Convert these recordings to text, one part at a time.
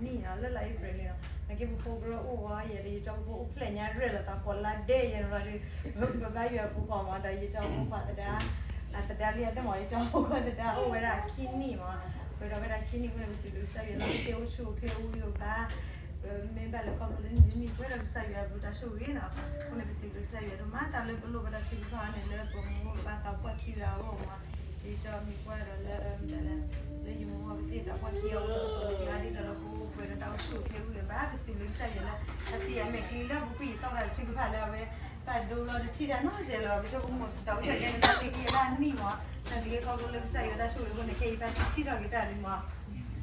နံၣ်လီၤ လၢလါအ့ဖြ့ၣ်န့ၣ်လီၤ. နာ်က့ပဖိကရၢအိၣ်ဝဲယဲဒီး ယကၠီဖိအိၣ်ဖျဲၣ်ညါရဲၣ်လီၤသး ကိးလါဒဲးယဲန့ၣ်လီၤဒီး ပဘါယွၤအပူၤဃီမး ဒီးယကၠီဖိပှၤသဒါ အသဒါလံအသ့ၣ်မး ယကၠီဖိပှၤသဒါအိၣ်ဝဲဒၣ်ခံနံၣ်မး, ပှဲၤဒီးဝဲဒၣ်ခံနံၣ်အဃိန့ၣ် ပစံးဘျုးကစၢ်ယွၤလၢ ပသ့ၣ်အိၣ်ဆူၣ်အိၣ်ချ့အိၣ်ဂံၢ်အိၣ်ဘါ ပမ့ၢ်ဘၣ်လဲၤခီဖျိလၢနံၣ်တနံၣ် ပှဲၤဒီးကစၢ်ယွၤအဘျုးတၢ်ဆိၣ်ဂ့ၤနီၤ. အဃိန့ၣ် ပစံးဘျုးကစၢ်ယွၤဒိၣ်မး တၢ်လၢပလိၣ်ဘၣ်တၢ်ထုကဖၣ်န့ၣ် လၢပမိၢ်ပပၢ်သးပှၢ်ခံဂၤအဂီၢ်မး, ယကၠီမံၤပှၢ်ဒီးလၢ လၢယမိၢ်ပသ့ၣ်သးပှၢ်ခံဂၤအဂီၢ် ပသးပှၢ်ခံဂၤအဂီၢ် ပှဲၤဒီးတၢ်အိၣ်ဆူၣ်အိၣ်ချ့အိၣ်ဂံၢ်အိၣ်ဘါ ပစံးဘျုးကစၢ်ယွၤလၢ အသ့ၣ်အမဲာ်ချံလၢပကွံာ်ယတီၢ်တၢ်ထုကဖၣ်လၢအဝဲ ဘၣ်ဒိလီၤတထံၣ်တၢ်နီတစဲးလီၤ. ပဆိကမိၣ်တၢ်အိၣ်ဖျဲၣ်ကဲန့ၣ် တၢ်သ့ၣ်ကယဲၢ်လၢအနံၣ်မး, တၢ်တဂ့ၤခီဖျိလၢကစၢ်ယွၤတၢ်ဆိၣ်ဂ့ၤအဃိန့ၣ် ခဲအံၤတၢ်ထံၣ်ထီၣ်က့ၤတၢ်လံမး.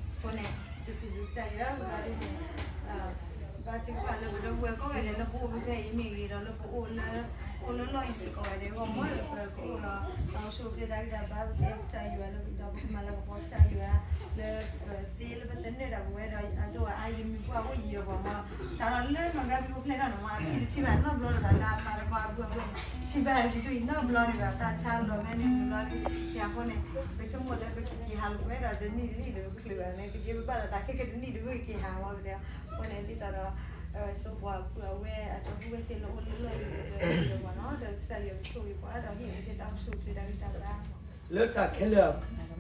အဃိန့ၣ် ပစံးဘျုးကစၢ်ယွၤ ဝဲဒၣ်ဒ်န့ၣ် ဘၣ်ထုကဖၣ်လၢပဒီပုၢ်ဝဲၢ်ကိးဂၤဒဲး လၢပအိၣ်ဖဲဖဲအံၤမ့ၢ်ဂ့ၤဒီး လၢပအိၣ်လၢ အိၣ်လၢလီၢ်ယံၤကိးဂၤဒဲးအဂီၢ်မး လၢပကအိၣ်ဒီး တၢ်အိၣ်ဆူၣ်အိၣ်ချ့တၢ်ဂံၢ်တၢ်ဘါ ပကအဲၣ်ကစၢ်ယွၤလၢပဒီး ပကမၤလၤကပီၤကစၢ်ယွၤ လၢပသ့လၢပသနၢၣ်တၢ်ပဝဲဒီး အဒိၣ်အါယမံၤပှၢ်အိၣ်ယံၤဒီးပှၤမး စးထီၣ်လၢမၤကါဖံအိၣ်ဖျဲၣ်ထီၣ်န့ၣ်မး အဖံတထံၣ်ဘၣ်နီတဘျီတဂၤလၢအပၢ်တခီအပုၢ်အဝဲၢ် ထံၣ်ဘၣ်လံဒ်အံၤနီတဘျီန့ၣ်ဒီး တၢ်ဆါလီၤဖဲန့ၣ်မုၢ်လီၤလံ. အဃိန့ၣ် ပဆိကမိၣ်လၢပကက့ၤဟးလီၤဝဲဒီးတနံၣ်တနံၣ်ဒီးပချုးဘၣ်န့ၣ် တက့ၢ်ပဘၣ်လီၤသးခဲကနံၣ်တနံၣ်တဝံၢ်က့ၤဟးမးပတဲ. အဃိန့ၣ် ဒ်သိးဒီး ပဆိကမိၣ်ပှၤပုၢ်အဝဲၣ်အတၢ်ဟူးဝဲသ့ၣ်လၢအိၣ်လၢလီၢ်ယံၤဒီးပှၤနီၤ ဒီးကစၢ်ယွၤကဆိၣ်ဂ့ၤပှၤဒီးဟ့ၣ်ဂ့ၤသ့ၣ်တၢ်အိၣ်ဆူၣ်အိၣ်ချ့တၢ်ဂံၢ်တၢ်ဘါ လၢတၢ်ခဲလၢာ်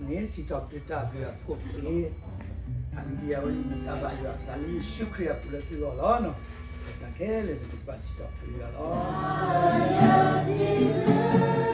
န့ၣ် စံးထီၣ်ပတြၢၤတၢ်ဘျုးအဖှိၣ်တက့ၢ်. အဂ့ၢ်ဒ်အံၤ, အဝဲန့ၣ်မ့ၢ်တၢ်ဘၣ်ယွၤအသးလၢယ့ၣ်ၡူးခရံာ်အပူၤလၢသုဂီၢ်လီၤ. တၢ်ခဲလၢာ်န့ၣ် ပကဘၣ်စံးထီၣ်ပတြၢၤယွၤလီၤ.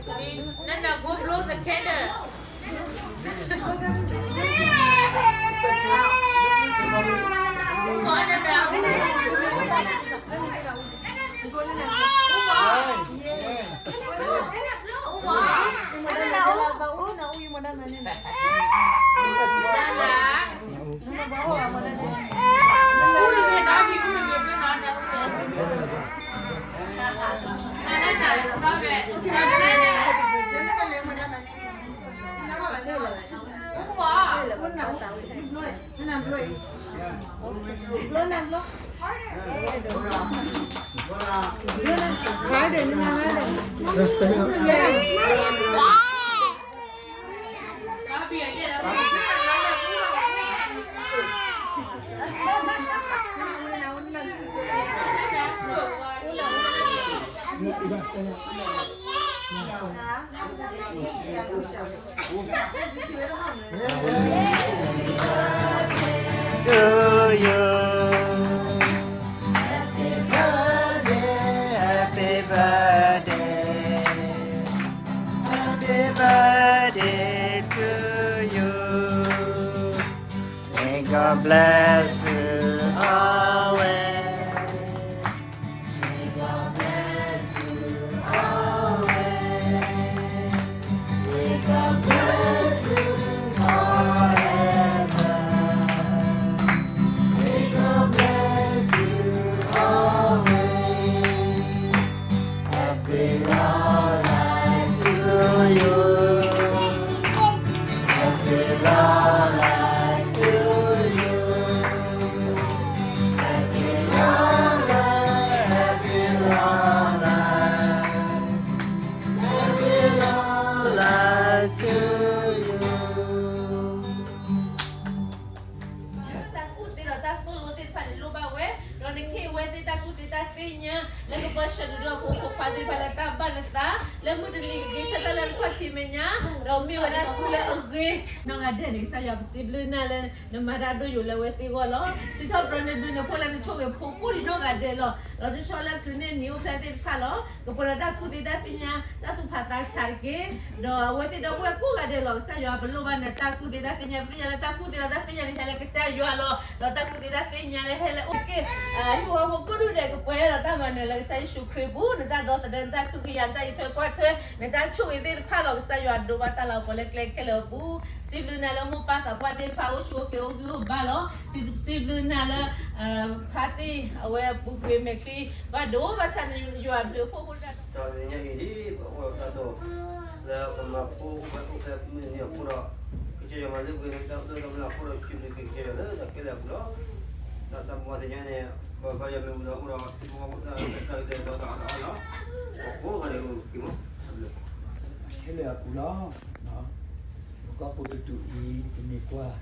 Nana, go blow the candle. To you. Happy birthday, happy birthday, happy birthday to you. May God bless you always. May God bless you always. May God bless you forever. May God bless you always. Happy long life to you. Happy long life to you. Happy long life, happy long life. Happy long life to you. တၢ်ကူၣ်သ့ဒီးတၢ်သိၣ်လိသ့ၣ်တဖၣ်န့ၣ်လိၣ်ဘၣ်ဝဲ, ဒီးနခ့အဝဲသ့ၣ်တၢ်ကူၣ်သ့တၢ်သ့ၣ်ညါ, လၢကဘၣ်ဆှၢဒုးဒီးဖိဖိခွါသ့ၣ်တဖၣ်လၢတၢ်ဘၣ်နသး, လၢမုၢ်တနံၤကက့ၤဆၢတၢ်လၢနခီၣ်ထံးမဲာ်ညါ, ဒီးမ့ၢ်ဝဲဒၣ်ကူၣ်လၢအဂ့ၤ, နီၢ်ဂၤဒဲးန့ၣ် ကစၢ်ယွၤပစံးဘျုးနၤလၢ နမၤတၢ်ဒိၣ်ယိာ်လၢအဝဲသ့ၣ်အဂီၢ်လီၤ. စံးထီၣ်ပတြၢၤန့ၢ်ဘျုးနဖိလၢနဆိၣ်ဂ့ၤဖိကိၣ်ဒံးနီၢ်ဂၤဒဲးလီၤ. ဒီးတဆီလၢချုးန့ၢ်နံၤအိၣ်ဖျဲၣ်သ့ၣ်တဖၣ်လီၤ. ကပှဲၤဒီးတၢ်ကူၣ်သ့တၢ်သ့ၣ်ညါ, တၢ်သူၣ်ဖးသးဆးတက့ၢ်. ဒီးအဝဲသ့ၣ်ဒီပုၢ်ဝဲၢ်ကိးဂၤဒဲးလီၤ. ကစၢ်ယွၤပလိၣ်ဘၣ်နတၢ်ကူၣ်သ့တၢ်သ့ၣ်ညါ, ပသ့ၣ်ညါလၢတၢ်ကူၣ်သ့ဒီးတၢ်သ့ၣ်ညါန့ၣ် ဟဲလၢကစၢ်ယွၤလီၤ. ဒီးတၢ်ကူၣ်သ့တၢ်သ့ၣ်ညါလၢဟဲလၢအအိၣ်က့ၤ ဟံၣ်ဖိဃီဖိကိးဒူၣ်ဒဲး ကပှဲၤဒီးတၢ်မၤနၢၤလၢကစၢ်ယ့ၣ်ၡူးခရံာ်အပူၤ, နတၢ်ဒီသဒၢ, နတၢ်ကဟုကယာ်, နတၢ်အံးထွဲကွၢ်ထွဲ, နတၢ်ဆိၣ်ဂ့ၤသ့ၣ်တဖၣ်လီၤ. ကစၢ်ယွၤဒိးဘၣ်တၢ်လၤကပီၤလၢကျဲခဲလၢာ်အပူၤ, စံးဘျုးနၤလၢမိၢ်ပၢ်သးပှၢ်သ့ၣ်တဖၣ် အိၣ်ဆူၣ်အိၣ်ချ့အိၣ်ဂံၢ်အိၣ်ဘါလီၤ. စံးဘျုးနၤလၢ ဖါတံၢ်အဝဲပူၤကွံာ်မဲာ်ချံ, ဘၣ်ဒိဘၣ်ထံးန့ၣ် ယွၤဘျုးဖှိၣ်ဖိတၢ် တနံၤညါအံၤဒ် ပအိၣ်ဒီးတၢ်ဒိး လၢပမၤဖိအိၣ်ဖဲအိၣ်ဖဲမုၢ်တနံၤအဃိဒီး ကစၢ်ယွၤမၤလၢပှဲၤလၢတၢ်သိၣ်တၢ်ဘျၢအဃိဒီး စံးဘျုးက့ၤကစၢ်ယွၤလၢတၢ်ခဲလၢာ်အပူၤလီၤ. ဒီးတၢ်မၤသ့ၣ်ညါန့ၣ် ပဘၣ်ယွၤမ့ၢ်မုာ်လီၤအဃိဒီး သံဖိကီၢ်ဖိတၢ်ကတဲာ်ကတီၤတၢ်အီၣ်လီၤ. ပကိးဂၤဒဲးအိၣ်က့ၤမး ခဲလၢာ်အပူၤလီၤ. ပကီၢ်ပူၤတဒူၣ်အံၤ ပမ့ၢ်ကွၢ်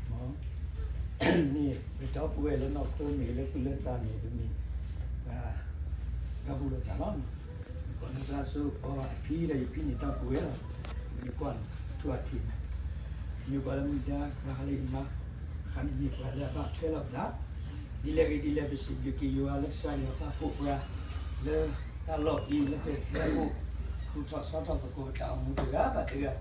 မ့ၢ်ပဒီပုၢ်ဝဲၢ်လၢနီၢ်ခိမ့ၢ်ဂ့ၤ လၢသူၣ်လၢသးမ့ၢ်ဂ့ၤ ပမ့ၢ်ပှၤ ဒီပုၢ်ဝဲၢ်သးလီၤ. ပကိးလၢသးစိပီအဖံဒီးယဖံန့ၣ်ဒီပုၢ်ဝဲၢ်လီၤ. မ့ၢ်ကွၢ်ထူၣ်အထံးန့ၣ် မ့ၢ်ကွၢ်လၢမုၢ်ဒါ ပှၤဟးလၢယမါ အခါန့ၣ်မ့ၢ်ပှၤလၢအဘၣ်ထွဲလိာ်ပသး ဒ်လဲၣ်ဂ့ၤဒ်လဲၣ် ပစံးဘျုးက့ၤယွၤလၢကစၢ်ယွၤပာ်ဖှိၣ်ပှၤ လၢတၢ်လီၢ်အံၤ လၢပဟဲအိၣ် ဃုထီၣ်ဆီထီၣ်သကိးပတၢ်အိၣ်မူတဂၤဘၣ်တဂၤ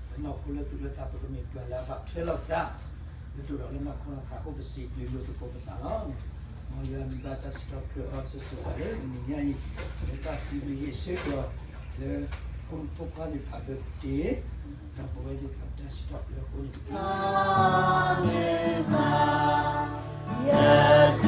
ပနီၢ်ခိလၢသူၣ်လၢသး ပကမ့ၢ်ပှၤလၢအဘၣ်ထွဲလိာ်ပသး လၢဒိၣ်ဒီးလၢနီၢ်ခိနီၢ်သးအဃိ ပစံးဘျုးလိာ်သကိးပသးလီၤ. မ်ယွၤမ့ၢ်ဘၣ်တၢ်စံးထီၣ်ပတြၢၤအီၤစိၤစိၤဃၣ်ဃၣ်လၢတနံၤညါအံၤ လၢတၢ်စံးဘျုးဟ့ၣ်ဆၢကတီၢ် လၢဖိမုၣ်ဖိခွါသ့ၣ်တဖၣ် birthday ဒီးပဝဲသ့ၣ်တဖၣ်တၢ်စံးထီၣ်ပတြၢၤအဃိန့ၣ် ပကမ့ၢ်ဘၣ် ယ